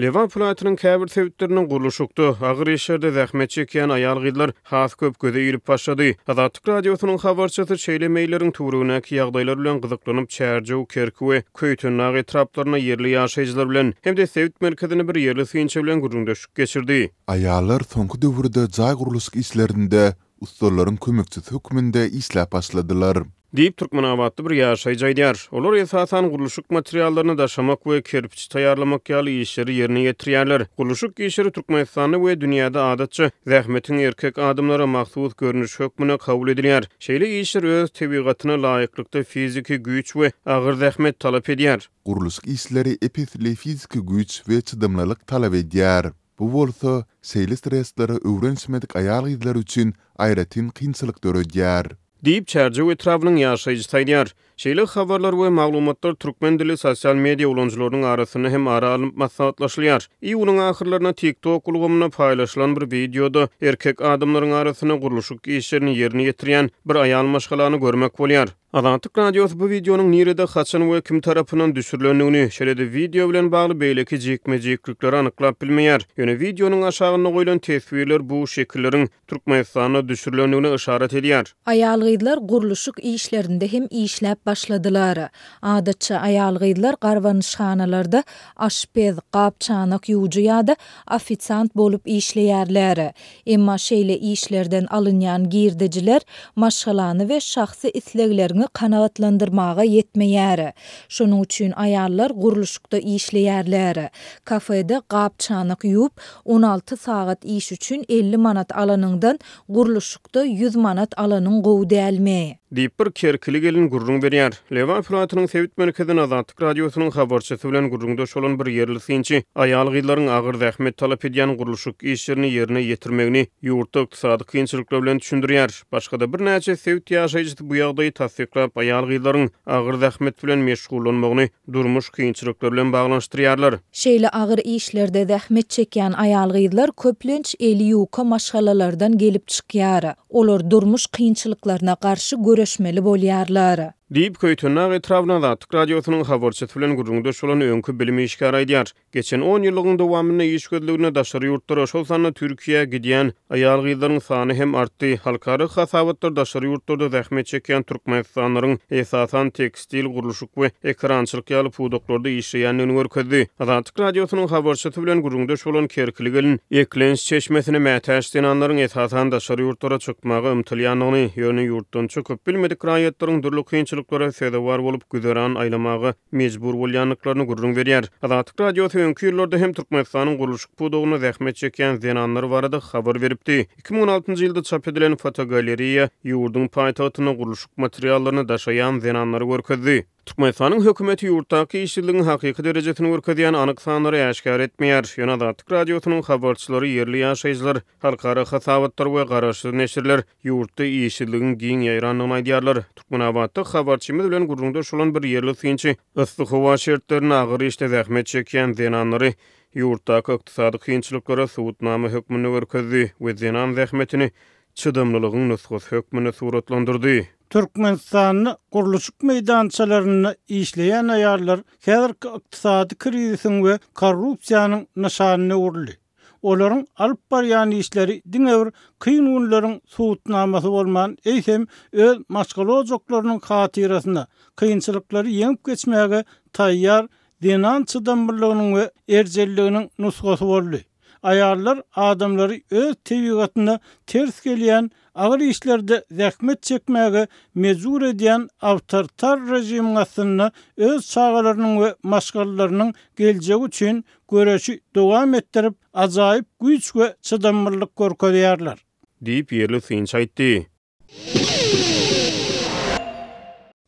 Lebap welaýatynyň käbir sebitlerinde gurluşykda, agyr işlerde zähmet çekýän aýal-gyzlar has köp göze ilip başlady. Azatlyk Radiosynyň habarçysy şeýle meýilleriň töweregindäki ýagdaýlar bilen gyzyklanyp, Çärjew, Kerki we Köýtendag etraplarynda ýerli ýaşaýjylar bilen hem-de sebit merkezinde bir ýerli synçy bilen gürrüňdeşlik geçirdi. Aýallar soňky döwürde jaý gurluşyk işlerinde ussalaryň kömekçisi hökmünde işläp başladylar. Diýip, türkmenabatly bir ýaşaýjy aýdýar. Olar, esasan, gurluşyk materiallaryny daşamak we kerpiç taýýarlamak ýaly işleri ýerine ýetirýärler. Gurluşyk işleri Türkmenistanda we dünýäde adatça, zähmetiň erkek adamlara mahsus görnüşi hökmünde kabul edilýär. Şeýle işler öz tebigatyna laýyklykda fiziki güýç we agyr zähmet talap edýär. Gurluşyk işleri ep-esli fiziki güýç we çydamlylyk talap edýär. Bu bolsa, şeýle streslere öwrenişmedik aýal-gyzlar üçin aýratyn kynçylyk döredýär. Diýip, Çärjew etrabynyň ýaşaýjysy aýdýar. Şeýle habarlar we maglumatlar türkmen dilli sosial media ulanyjylarynyň arasynda hem ara alnyp maslahatlaşylýar. Iýunyň ahyrlarynda TikTok ulgamynda paýlaşylan bir wideoda erkek adamlaryň arasynda gurluşyk işlerini ýerine ýetirýän bir aýal maşgalany görmek bolýar. Azatlyk Radiosy bu wideonyň nirede, haçan we kim tarapyndan düşürilendigini, şeýle-de wideo bilen bagly beýleki jikme-jiklikleri anyklap bilmeýär. Ýöne wideonyň aşagynda goýlan teswirler bu şekilleriň Türkmenistanda düşürilendigine yşarat edýär. Aýal-gyzlar gurluşyk işlerinde hem işläp başladylar. Adatça, aýal-gyzlar garbanyşhanalarda aşpez, gap-çanak ýuwujy ýa-da ofisiant bolup işleýärler. Emma şeýle işlerden alynýan girdejiler maşgalany we şahsy islegleriňi kanagatlandyrmaga ýetmeýär. Şonuň üçin aýallar gurluşykda işleýärler. Kafede gap-çanak ýuwup, 16 sagat iş üçin 50 manat alanyňdan gurluşykda 100 manat alanyň gowy dälmi? Diýip, bir kerkili gelin gürrüň berýär. Lebap welaýatynyň sebit merkezinde Azatlyk Radiosynyň habarçysy bilen gürrüňdeş bolan bir ýerli synçy aýal-gyzlaryň agyr zähmet talap edýän gurluşyk işlerini ýerine ýetirmegini ýurtda ykdysady kynçylyklar bilen düşündirýär. Başga-da birnäçe sebit ýaşaýjysy bu ýagdaýy tassyklap, aýal-gyzlaryň agyr zähmet bilen meşgullanmagyny durmuş kynçylyklary bilen baglanyşdyrýarlar. Şeýle agyr işlerde zähmet çekýän aýal-gyzlar köplenç eli ýuka maşgalalardan gelip çykýar. Olar durmuş kynçylyklaryna garşy göreşmeli bolýarlar. Diýip, Köýtendag etrabynyň Azatlyk Radiosynyň habarçysy bilen gürrüňdeş bolan öňki bilim işgäri aýdýar. Geçen on ýyllygyň dowamynda iş gözlegine daşary ýurtlara, şol sanda Türkiýä gidýän aýal-gyzlaryň sany hem artdy. Halkara hasabatlar daşary ýurtlarda zähmet çekýän türkmenistanlylaryň, esasan, tekstil, gurluşyk we ekerançylyk ýaly pudaklarda işleýändigini görkezdi. Azatlyk Radiosynyň habarçysy bilen gürrüňdeş bolan kerkili gelin eklenç çeşmesine mätäç zenanlaryň, esasan, daşary ýurtlara çykmaga ymtylýandygyny, ýöne ýurtdan çykyp bilmedik raýatlaryň dürli kynçylyklara sezewar bolup güzeran aýlamaga mejbur bolýandyklaryny gürrüň berýär. Azatlyk Radiosy öňki ýyllarda hem Türkmenistanyň gurluşyk pudagynda zähmet çekýän zenanlar barada habar beripdi. 2016-njy ýylda çap edilen fotogalereýa ýurduň paýtagtynda gurluşyk materiallaryny daşaýan zenanlary görkezdi. Türkmenistanyň hökümeti ýurtdaky işsizligiň hakyky derejesini görkezýän anyk sanlary äşgär etmeýär. Ýöne Azatlyk Radiosynyň habarçylary ýerli ýaşaýjylar, halkara hasabatlar we garaşsyz neşirler ýurtda işsizligiň giň ýaýrandygyny aýdýarlar. Türkmenabatda habarçymyz bilen gürrüňdeş bolan bir ýerli synçy yssy howa şertlerinde agyr işde zähmet çekýän zenanlary ýurtdaky ykdysady kynçylyklara subutnama hökmünde görkezdi we zenan zähmetini çydamlylygyň nusgasy hökmünde suratlandyrdy. Türkmenistanda gurluşyk meýdançalarynda işleýän aýallar häzirki ykdysady krizisiň we korrupsiýanyň nyşanyna öwrüldi. Olaryň alyp barýan işleri diňe bir kyn günleriň subutnamasy bolman, eýsem, öz maşgala ojaklarynyň hatyrasyna kynçylyklary ýeňip geçmäge taýýar zenan çydamlylygynyň we erjelliginiň nusgasy boldy. Aýallar adamlary öz tebigatyna ters gelýän agyr işlerde zähmet çekmäge mejbur edýän awtoritar režimiň astynda öz çagalarynyň we maşgalalarynyň geljegi üçin göreşi dowam etdirip, ajaýyp güýç we çydamlylyk görkezýärler. Diýip, ýerli synçy aýtdy.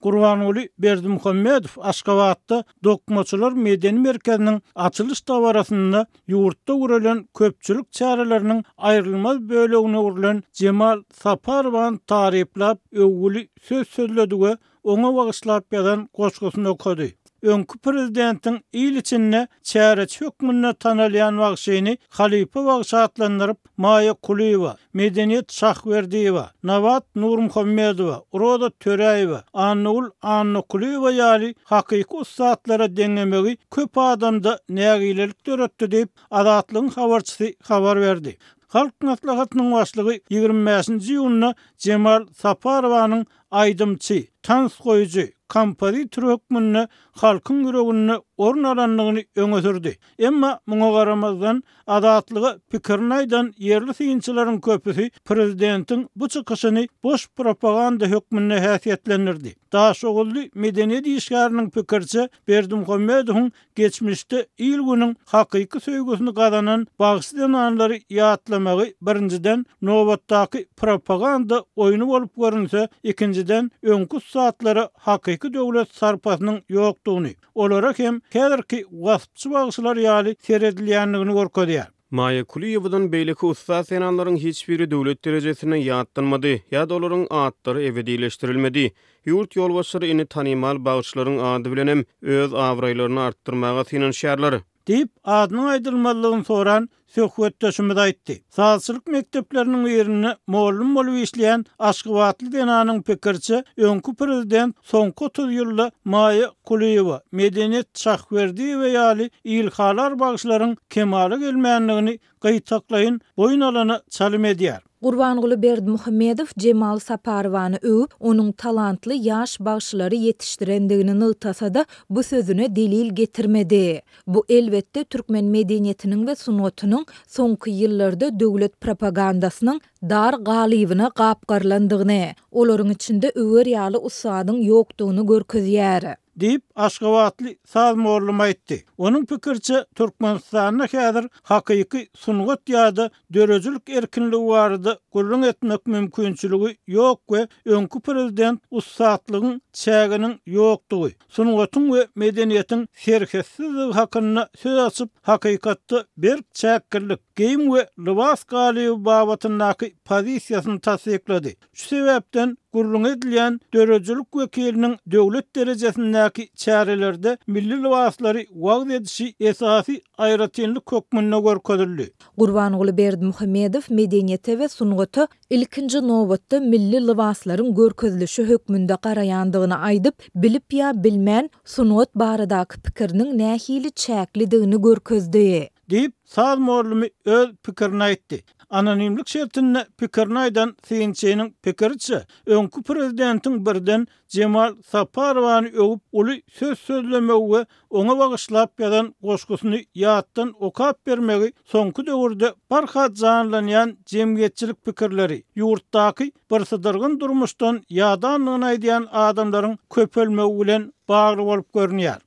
Gurbanguly Berdimuhamedow Aşgabatda Dokmaçylar medeni merkeziniň açylyş dabarasynda ýurtda guralan köpçülik çäreleriniň aýrylmaz bölegine öwrülen Jemal Saparowany taryplap, öwgüli söz sözledi we. oňa bagyşlap ýazan goşgusyny okady. Öňki prezidentiň il içinde çäreçi hökmünde tanalýan bagşyny halypa bagşy atlandyryp, Maýa Kulyýewa, Medeniýet Şahberdiýewa, Nabat Nurmuhammedowa, Roza Töräýewa, Annagül Annakulyýewa ýaly hakyky ussatlara deňemegi köp adamda nägilelik döretdi diýip, Azatlygyň habarçysy habar berdi. Halk Maslahatynyň başlygy 25-nji iýunda Jemal Saparowanyň aýdymçy, tans goýujy, kompozitor hökmünde halkyň ýüreginde orun alandygyny öňe sürdi. Emma muňa garamazdan, Azatlyga pikirini aýdan ýerli synçylaryň köpüsi prezidentiň bu çykyşyny boş propaganda hökmünde häsiýetlendirdi. Daşoguzly medeniýet işgäriniň pikiriçe, Berdimuhamedowyň Geçmişde il-günüň hakyky söýgüsini gazanan bagşy zenanlary ýatlamagy birinjiden, nobatdaky propaganda oýny bolup görünse, ikinjiden, öňki ussatlara hakyky döwlet sarpasynyň ýokdugyny, olara hem häzirki waspçy bagşylar ýaly seredilýändigini görkezýär. Maýa Kulyýewadan beýleki ussat zenanlaryň hiç biri döwlet derejesinde ýatlanmady ýa-da olaryň atlary ebedileşdirilmedi. Ýurt ýolbaşçylary indi tanymal bagşylaryň ady bilenem öz abraýlaryny artdyrmaga synanyşýarlar. Diýip, adynyň aýdylmazlygyny soran söhbetdeşimiz aýtdy. Sazçylyk mekdepleriniň birinde mugallym bolup işleýän aşgabatly zenanyň pikiriçe, öňki prezident soňky 30 ýylda Maýa Kulyýewa, Medeniýet Şahberdiýewa ýaly ilhalar bagşylaryň kemala gelmändigini gytaklaýyn boýun alana çalym edýär. Gurbanguly Berdimuhamedow Jemal Saparowany öwüp, onuň talantly ýaş bagşylary ýetişdirendigini nygtasa-da, bu sözüne delil getirmedi. Bu, elbetde, türkmen medeniýetiniň we sungatynyň soňky ýyllarda döwlet propagandasynyň dar galybyna gapgarylandygyny, olaryň içinde öwer ýaly ussadyň ýokdugyny görkezýär. Diýip, aşgabatly saz mugallymy aýtdy. Onuň pikiriçe, Türkmenistanda häzir hakyky sungat ýa-da döredijilik erkinligi barada gürrüň etmek mümkinçiligi ýok we öňki prezident ussatlygyň çäginiň ýokdugy, sungatyň we medeniýetiň serhetsizdigi hakynda söz açyp, hakykatda berk çäkgirlik, geýim we lybas galyby babatyndaky pozisiýasyny tassyklady. Şu sebäpden, gürrüňi edilýän döredijilik wekiliniň döwlet derejesindäki çärelerde milli lybaslary wagyz edişi esasy aýratynlyk hökmünde görkezildi. Gurbanguly Berdimuhamedow medeniýete we sungata ilkinji nobatda milli lybaslaryň görkezilişi hökmünde garaýandygyny aýdyp, bilip ýa bilmän, sungat baradaky pikiriniň nähili çäklidigini görkezdi. Diýip, saz mugallymy öz pikirini aýtdy. Anonimlik şertinde pikirini aýdan synçynyň pikiriçe, öňki prezidentiň birden Jemal Saparowany öwüp uly söz sözlemegi we oňa bagyşlap ýazan goşgusyny ýatdan okap bermegi soňky döwürde barha janlanýan jemgyýetçilik pikirleri, ýurtdaky birsydyrgyn durmuşdan ýadandygyny aýdýan adamlaryň köpelmegi bilen bagly bolup görünýär.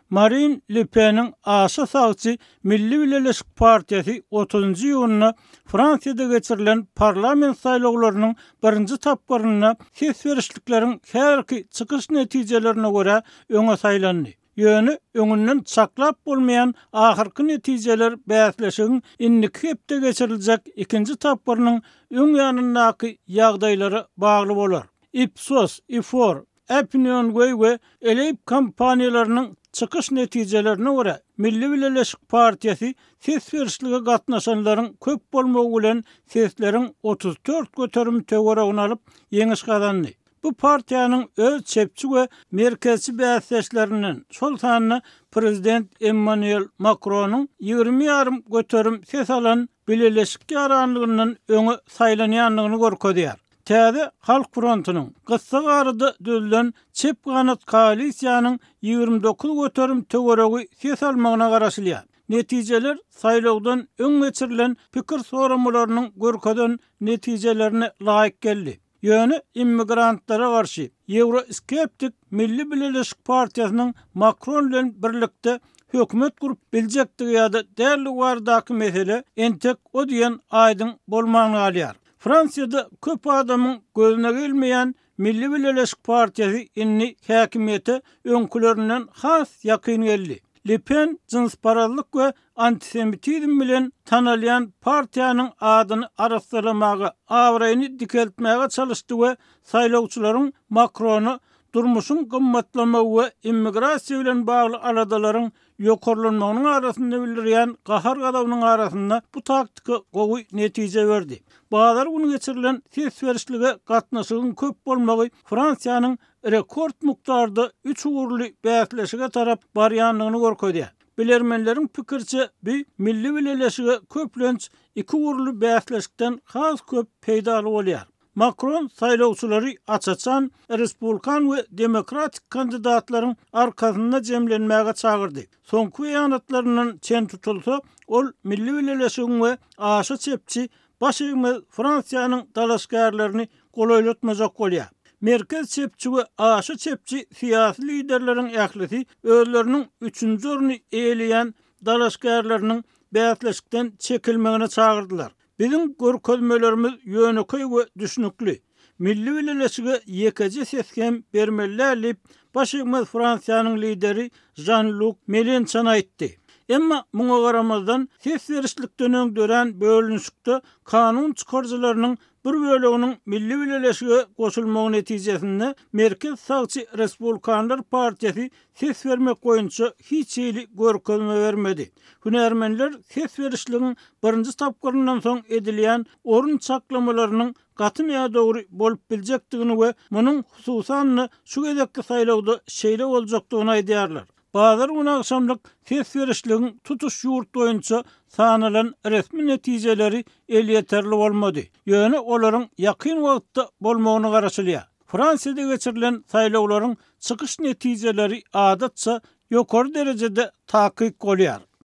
Marin Le Peniň aşa sagçy Milli Bileleşik partiýasy otuzynjy iýunda Fransiýada geçirilen parlament saýlawlarynyň birinji tapgyrynda ses berişlikleriň häzirki çykyş netijelerine görä öňe saýlandy. Ýöne öňünden çaklap bolmaýan ahyrky netijeler bäsleşigiň indiki hepde geçiriljek ikinji tapgyrynyň öň ýanyndaky ýagdaýlara bagly bolar. Ipsos, Ifor, OpinionWay we Eleip kompaniýalarynyň çykyş netijelerine görä, Milli Bileleşik partiýasy ses berişlige gatnaşanlaryň köp bolmagy bilen sesleriň 34% töweregini alyp, ýeňiş gazandy. Bu partiýanyň öz çepçi we merkezçi bäsdeşlerinden, şol sanda prezident Emmanuel Makronyň 20 ýarym göterim ses alan Bileleşik ýaranlygyndan öňe saýlanýandygyny görkezýär. Täze Halk frontunyň, gyssag arada düzülen çep ganat koalisiýanyň 29% töweregi ses almagyna garaşylýar. Netijeler saýlawdan öň geçirilen pikir soramalarynyň görkezen netijelerine laýyk geldi. Ýöne immigrantlara garşy ýewroskeptik Milli Bileleşik partiýasynyň Makron bilen birlikde hökümet gurup biljekdigi ýa-da däldigi baradaky mesele entek o diýen aýdyň bolman galýar. Fransiýada köp adamyň gözüne ilmeýän Milli Bileleşik partiýasy indi häkimiýete öňkülerinden has ýakyn geldi. Le Pen jynsparazlyk we antisemitizm bilen tanalýan partiýanyň adyny arassalamaga, abraýyny dikeltmäge çalyşdy we saýlawçylaryň Makrona durmuşyň gymmatlamagy we immigrasiýa bilen bagly aladalaryň ýokarlanmagynyň arasynda bildirýän gahar-gazabynyň arasynda bu taktika gowy netije berdi. Bazar güni geçirilen ses berişlige gatnaşygyň köp bolmagy Fransiýanyň rekord mukdarda üç ugurly bäsleşige tarap barýandygyny görkezýär. Bilermenleriň pikiriçe, bu Milli Bileleşige köplenç iki ugurly bäsleşikden has köp peýdaly bolýar. Makron saýlawçylary aç-açan respublikan we demokratik kandidatlaryň arkasynda jemlenmäge çagyrdy. Soňky beýanatlaryndan çen tutulsa, ol Milli Bileleşigiň we aşa çepçi Baş egmez Fransiýanyň dalaşgärlerini golaýlatmajak bolýar. Merkez çepçi we aşa çepçi syýasy liderleriň ählisi özleriniň üçünji orny eýeleýän dalaşgärleriniň bäsleşikden çekilmegine çagyrdylar. Biziň görkezmelerimiz ýönekeý we düşnükli. Milli Bileleşige ýekeje ses hem bermeli däl diýip, Baş egmez Fransiýanyň lideri Žan-Luk Melençon aýtdy. Emma muňa garamazdan, ses berişlikden öň dörän bölünişikde kanun çykaryjylarynyň bir böleginiň Milli Bileleşige goşulmagy netijesinde merkez sagçy Respublikanlar partiýasy ses bermek boýunça hiç hili görkezme bermedi. Hünärmenler ses berişligiň birinji tapgyryndan soň edilýän orun çaklamalarynyň gaty nädogry bolup biljekdigini we munuň hususan-da şu gezekki saýlawda şeýle boljakdygyny aýdýarlar. Bazar güni agşamlyk ses berişligiň tutuş ýurt boýunça sanalan resmi netijeleri elýeterli bolmady. Ýöne olaryň ýakyn wagtda bolmagyna garaşylýar. Fransiýada geçirilen saýlawlaryň çykyş netijeleri adatça ýokary derejede takyk bolýar.